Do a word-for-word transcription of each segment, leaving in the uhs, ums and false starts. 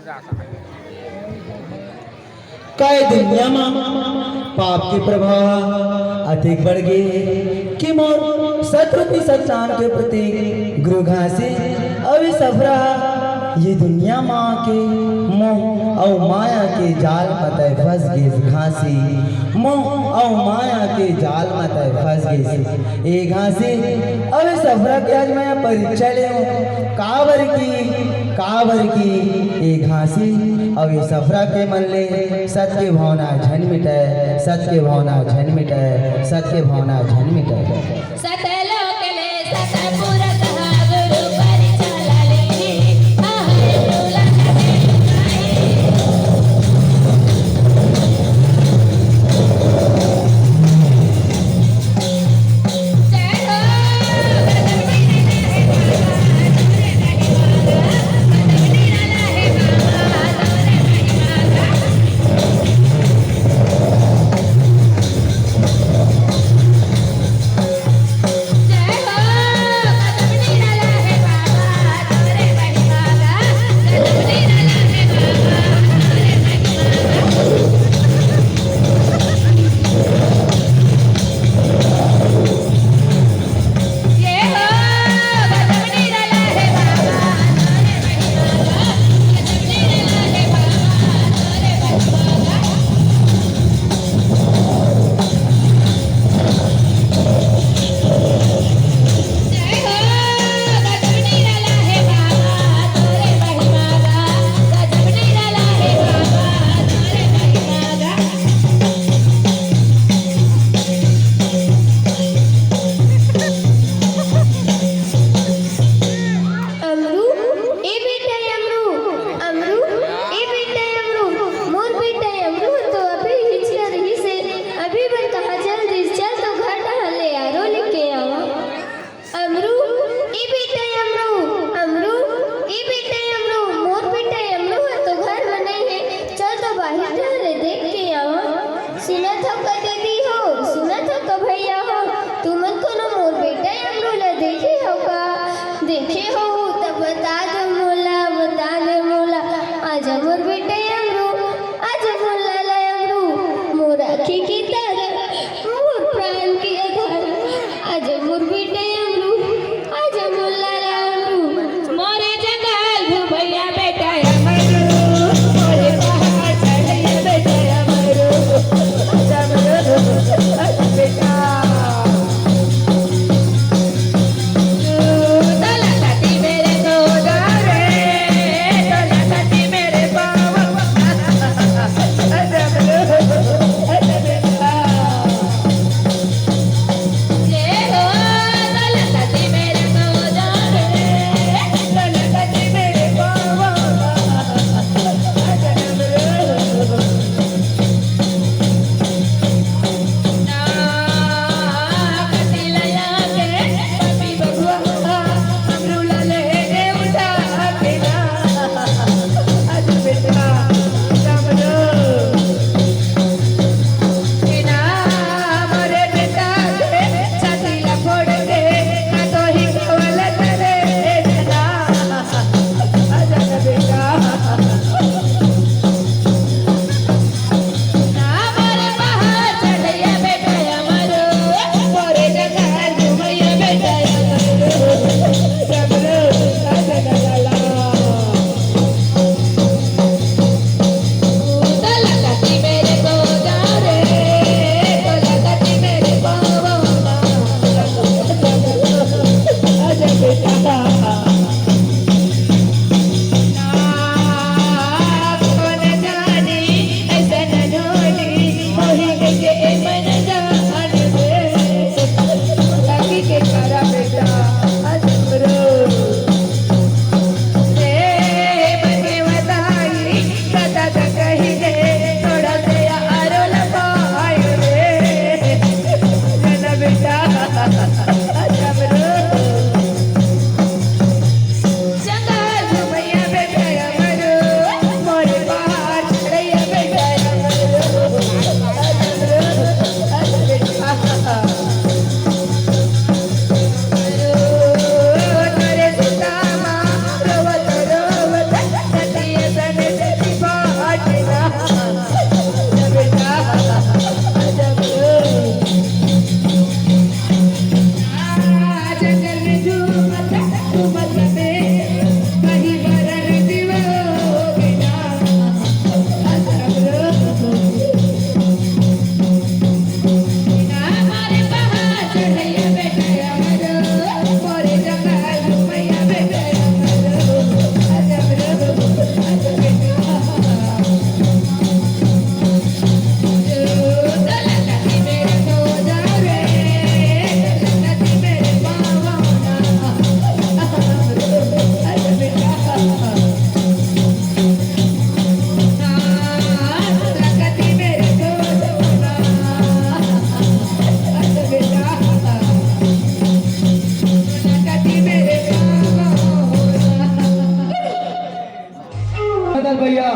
का ए दुनिया म पाप के प्रभाव अतेक बढ़ गे कि मोर सत रूपी सतनाम के प्रतीक गुरु घासी अउ ए सफरा ये दुनिया म आके मोह अउ माया के जाल म तै फंस गे घासी। मोह अउ माया के जाल म तै फंस गे ए घासी। अउ ए सफरा के आज मैं परीक्षा ले हूँ, काबर की, काबर की ए घासी अउ ए सफरा के मन ले सत के भावना झन मिटय, सत के भावना झन मिटय, सत के भावना झन मिटय। सतलोक ले सतपुर कहा गुरु परिचल लेहि, अहै तुलसी चल भैया।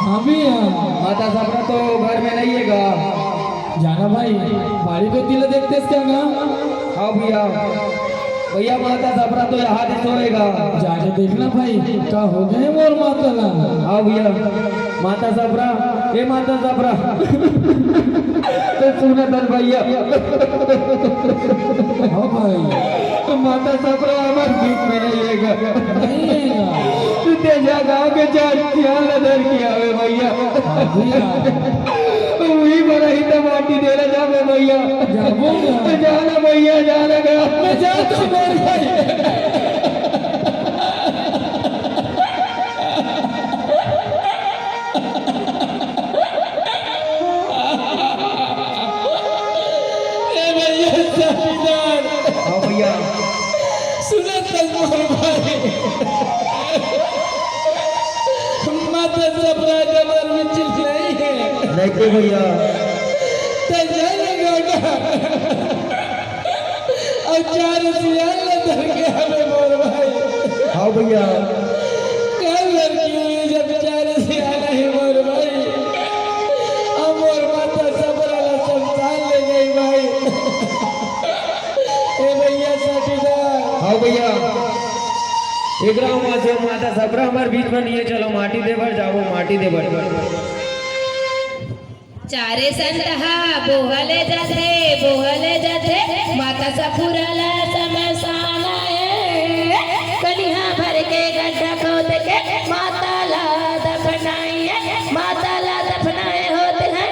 हाँ भैया। माता सपरा तो घर में नहीं है गा। जाना भाई, बाड़ी को तिला देखते क्या गा? हाँ भैया। भैया, माता सपरा तो यहाँ से सोएगा। जाके देखना भाई, का हो गए मोर माता ला? हाँ भैया। माता सपरा, ए माता सपरा। तो सुना था भैया। हाँ भाई। माता सपरा हमारे बीच में नहीं है गा। नहीं है गा। तू तेजा गाँव के चार सियाल धर के आवे भैया। हाँ भैया। वही पर ही तो माटी देला जावे भैया। जाबो ना। जाना भैया, जाना गा। मैं जाता हूँ मेरे भाई। ए भैया, साथीदार। हाँ भैया। सुनत हस मोर भाई। माता सपरा डबर में चिल्लाई है। नहीं तो भैया। ते जाने गाना। अउ चार सियाल ला धर के आवे मोर भाई। हाँ भैया। का लड़की हुई जब चार सियाल हे मोर भाई। अउ मोर माता सपरा ला संसार ले गई भाई। ए भैया साथीदार। हाँ भैया। एकरा माता सपरा हमारे बीच में नहीं है, चलो माटी देबर जाबो, माटी देबर। चारे संत हा बोहले जाथे, बोहले जाथे, माता सपुरा ला समसान हे। कनिहा भर के गड्ढा खोद के माता ला दफनाए हे, माता ला दफनाए होत हे,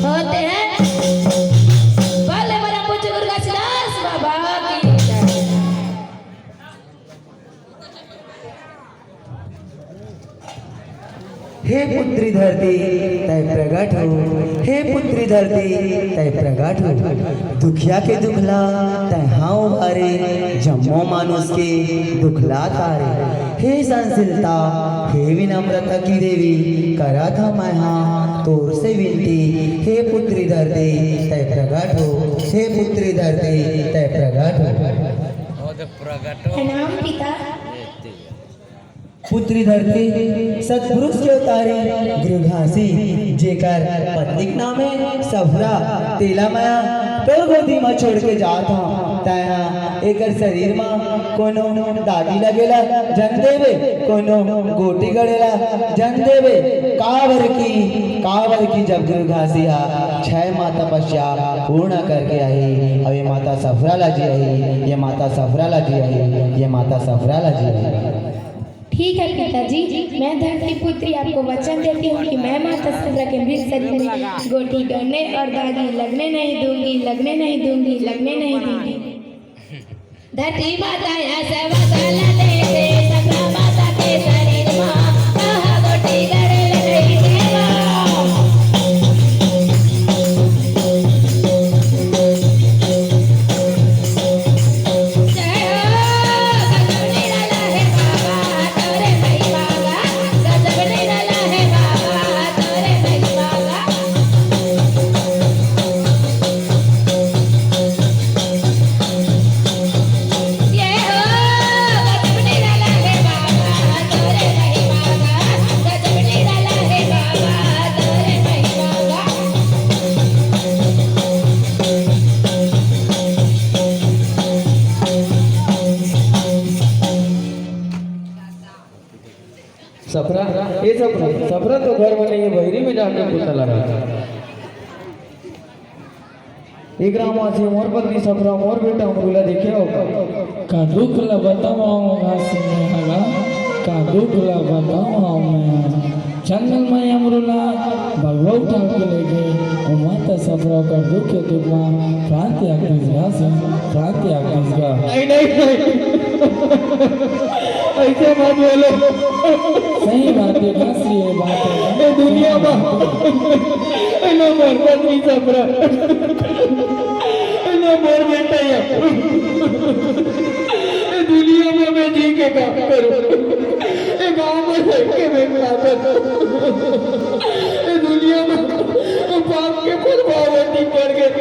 होत हे। बोले बरम पूज्य गुरु घासीदास बाबा की जय। हे पुत्री धरती, तै प्रगट हो। हे पुत्री धरती, तै प्रगट हो। दुखिया के दुख ला तै हाँ उबारे, जम्मो मानुष के दुख ला तारे। हे सहनशीलता, हे विनम्रता की देवी, करत हँव मैं हाँ तोर से विनती। हे पुत्री धरती, तै प्रगट हो। हे पुत्री धरती, तै प्रगट हो। प्रणाम पिता। पुत्री धरती सतपुरुष के अवतारी गुरु घासी, जेकर पत्नी के नाम हे सफरा, तेला मैं तोर गोदी म छोड़ के जात हँव। तैं हा एकर शरीर म कोनो दागी लगेला झन देबे, कोनो गोटी गड़ेला झन देबे। काबर की, काबर की जब गुरु घासी हा छै माह तपस्या पूर्ण करके आही, अउ ये माता सफरा ला जियाही, ये माता सफरा ला जियाही, ये माता सफरा ला जियाही। ठीक है पिताजी, मैं धरती पुत्री आपको वचन देती हूँ कि मैं माता सफरा के मृत शरीर में गोटी गड़ने और दागी लगने नहीं दूंगी, लगने नहीं दूंगी, लगने नहीं दूंगी। धरती माता या सेवा काला दे दे, सफरा माता के शरीर मा कहा गोटी गड़े लगई देवा। सफरा, ए सफरा, सफरा तो घर में नहीं है, बहरी में जाके कुत्ता लगा। एकरा माँ से मोर पत्नी सफरा, मोर बेटा अमरूला देखे हो का? का दुख ला बतावंव घासी में हला, का दुख ला बतावंव मैं। जंगल में अमरूला बगवा उठा के ले गे, ओ माता सफरा कर दुख के दुख में प्राण त्याग दीस घासी, प्राण त्याग दीस गा। नहीं, नहीं, नहीं। ऐसे मत बोलो। सही बात है, घासी, ये बात है। ए दुनिया में, ए ना मोर पत्नी सफरा, ए ना मोर बेटा या, ए दुनिया में मैं जी के काम करूँ? ए गाँव में रह के मैं क्या करूँ? ए दुनिया में पाप के प्रभाव अति बढ़ गए।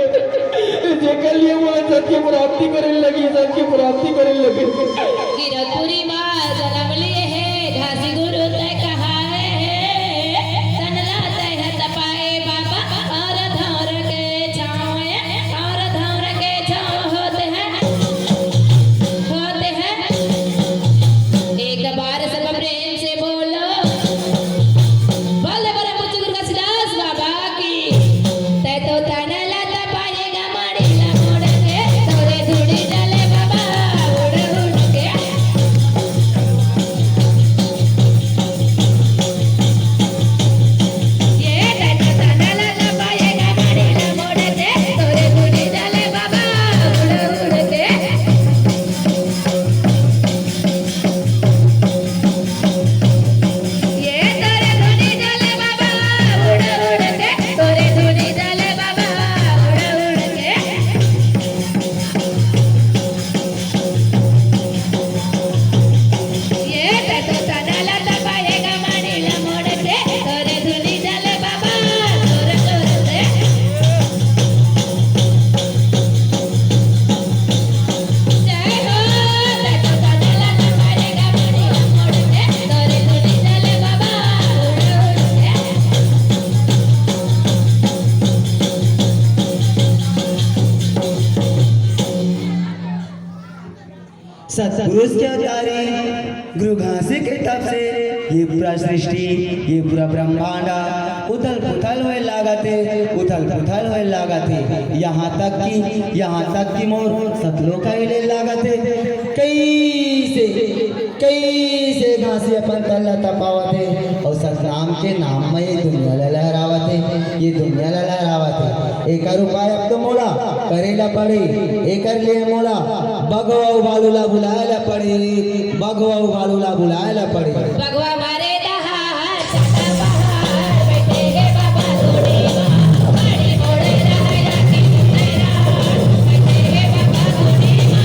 जेकर लिए वो सत्य प्राप्ति करे लगी, सत्य प्राप्ति करे लगी। गिरपुरी माँ जन्म लिए है, घासी गुरु तक प्रेम से बोलो, बोले बड़े बुजुर्ग घासीदास बाबा की। तै तो तन ला तपाएगा, माड़ी ला मोड़ के, तोरे धूड़ी जले बाबा, उड़ उड़ के। ये तै तो तन ला तपाएगा, माड़ी ला मोड़ के, तोरे धूड़ी जले बाबा, उड़ उड़ के। ये तोरे धूड़ी जले बाबा, उड़ उड़ के, तोरे धूड़ी जले बाबा, उड़ उड़ के। ये तै तो तन ला तपाएगा, माड़ी ला मोड़ के, तोरे धूड़ी जले बाबा, जोर जोर से। जय हो, जय हो, जय हो, जय हो, जय हो। सतपुरुष के अवतारी गुरु घासी के तप से ये पूरा सृष्टि, ये पूरा ब्रह्मांड उथल पुथल होए लागत हे, उथल पुथल होए लागत हे। यहाँ तक कि, यहाँ तक कि मोर सतलोक हिले लागत हे। कइसे, कइसे घासी अपन तन ला तपावत हे अउ सतनाम के नाम म ये दुनिया ला लहरावत हे, ये दुनिया ला लहरावत हे। एकर उपाय अब तो मोला करे ला पड़ही, एकर लिए मोला बघवा अउ भालू ला बुलाए ला पड़ही, बघवा अउ भालू ला बुलाए ला पड़ही। बघवा मारे दहाड़, छाता पहाड़, बैठे हे बाबा धूड़ी मा, बाड़ी मोड़े रहया कि मुंदे रहड़, बैठे हे बाबा धूड़ी मा।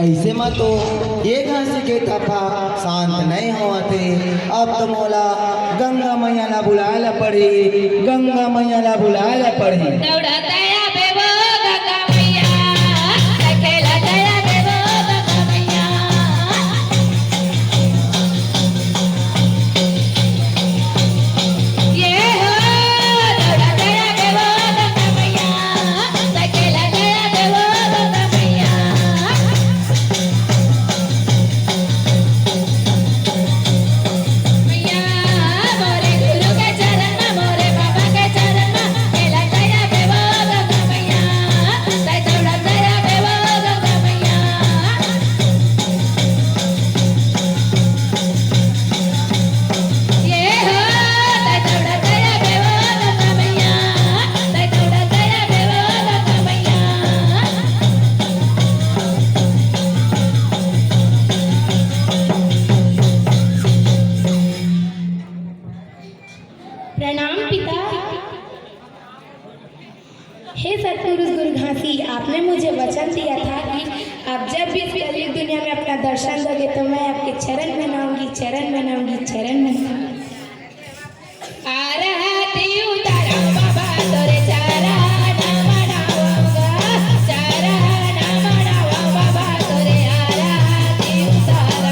अइसे म तो ये घासी के तप ह शांत नइ होवत हे। अब तो मोला गंगा मैया ला बुलाए ला पड़ही, गंगा मैया ला बुलाए ला पड़ही। दौड़त आबे वो गंगा मैया, अकेला दया दे वो गंगा मैया। ये हो, दौड़ा दया दे वो गंगा मैया, अकेला दया दे वो गंगा मैया। मैया, मोरे गुरु के चरण म, मोरे बाबा के चरण म, अकेला दया दे वो गंगा प्रणाम पिता। हे सतपुरुष गुरु घासी, आपने मुझे वचन दिया था कि आप जब भी इस कलयुग दुनिया में अपना दर्शन दोगे तो मैं आपके चरण मनाऊंगी, चरण मनाऊंगी, चरण मनाऊंगी। आरती उतारा बाबा तोरे चरण मनाऊंगा, चरण मनाऊंगा बाबा तोरे आरती उतारा।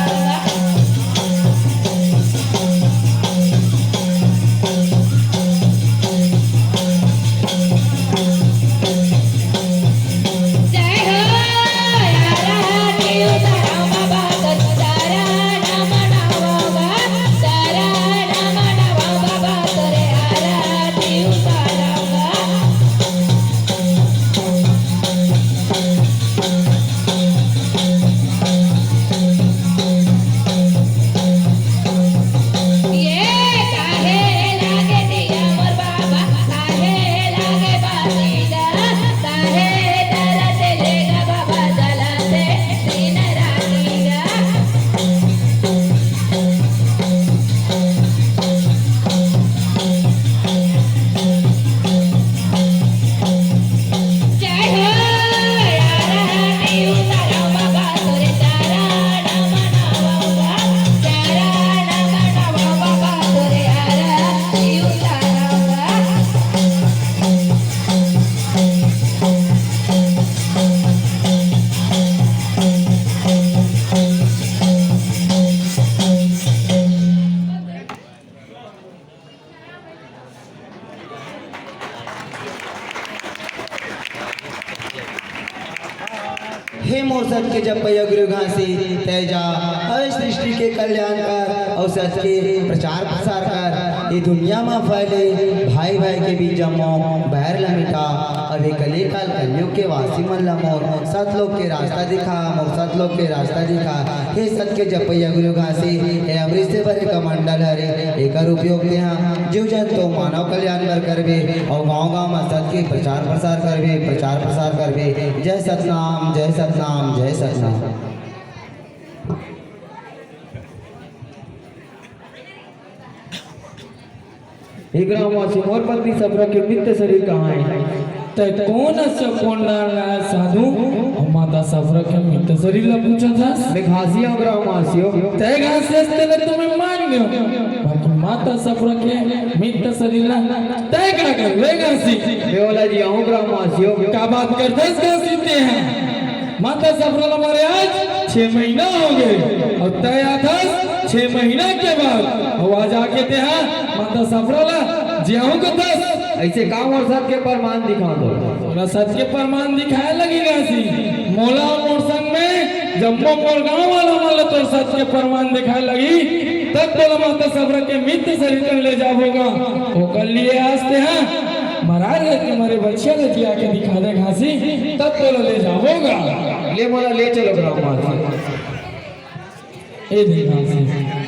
हे मोर सत के जपइया गुरु घासी, तै जा, अउ सृष्टि के कल्याण कर, अउ सत के प्रचार प्रसार कर। ये दुनिया म फैले भाई भाई के बीच जम्मो बैर ल मिटा, अउ ये कलिकाल कलयुग के वासी मन ल मोर सत लोक के रास्ता दिखा, मोर सत लोक के रास्ता दिखा। हे सत के जपइया गुरु घासी, हे अमृत से भरे कमंडल हरे, एकर उपयोग तेहा जीव जंतु मानव कल्याण बर करबे, अउ गांव गांव म सत के प्रचार प्रसार करबे, प्रचार प्रसार करबे। जय सतनाम, जय सतनाम, जय सतनाम। हे ग्रामवासी, मोर पत्नी सफरा के मृत शरीर कहाँ हे? तै कोन अस कोन डाल रहा है साधु? अउ माता सफरा के मृत शरीर ला पूछत हस? मैं घासी हूँ ग्रामवासियों। तै घासी हस तेला तो मैं मान गयो, बाकी माता सफरा के मृत शरीर ला तै का करबे घासी? मैं ओला जियाहूँ ग्रामवासियों। का बात करथस घासी तेहा? माता सफरा ला मरे आज छह महीना हो गए, अउ तै आथस छह महीना के बाद, अउ आज आके तेहा माता सफरा ला जियाहूँ कथस। अइसे का मोर सत के प्रमाण दिखा दो। तोला सत के प्रमाण दिखाए लगी घासी। मोला अउ मोर संग में जम्मो मोर गांव वाला मन ला तोर सत के प्रमाण दिखाए लगी, तब तोला माता सफरा के मृत शरीर कन ले जाबो गा। ओकर लिए आज तेहा मरार घर के मरे बछिया ला जिया के दिखा दे घासी, तब तोला ले जाबो गा। ले मोला ले चलो ग्रामवासी। ए दे घासी,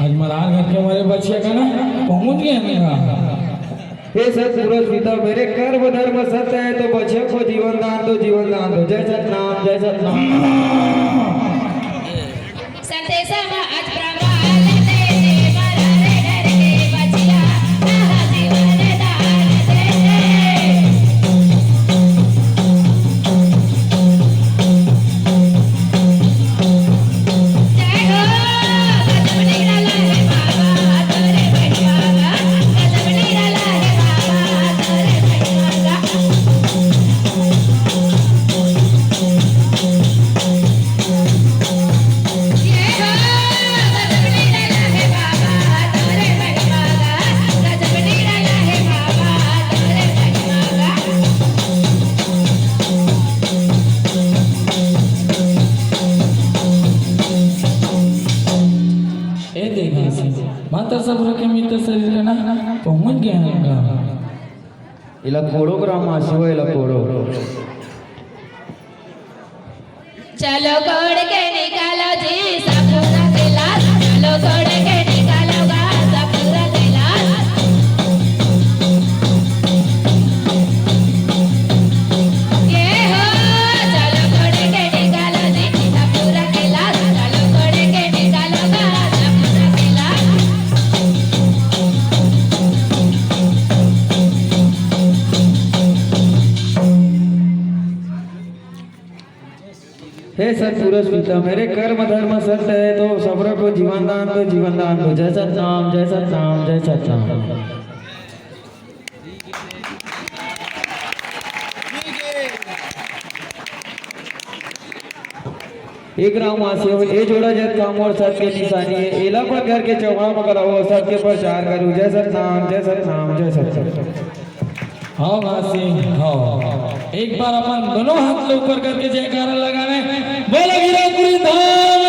आज मरार घर के मरे बछिया कना पहुंच गे हन गा। हे सतपुरुष पिता, मेरे कर्म धर्म सत्य है तो बछिया को जीवन दान दो, जीवन दान दो। जय सतनाम, जय सतनाम। ए दे घासी, माता सफरा के मृत शरीर कना पहुंच गे हन गा। एला कोड़ो ग्रामवासी हो, एला कोड़ो। चलो कोड़ के निकालो जी सफरा के लाश, चलो कोड़ के निकालो गा सफरा के लाश। ये हो, चलो कोड़ के निकालो जी सफरा के लाश, चलो कोड़ के निकालो गा सफरा के लाश। हे सत्पुरुष पिता, मेरे कर्म धर्म सत्य है, तो सबरो को जीवन दान दो, जीवन दान दो। जय सतनाम, जय सतनाम, जय सतनाम। एक राम आसे हो, ए जोड़ा जत काम और सत के निशानी है। एला अपन घर के चौहा में कराओ, सत के प्रचार करो। जय सतनाम, जय सतनाम, जय सतनाम। हाँ वासी, हाँ। एक बार अपन दोनों हाथ ला ऊपर करके जयकारा लगावे। बोलो गिरौदपुरी धाम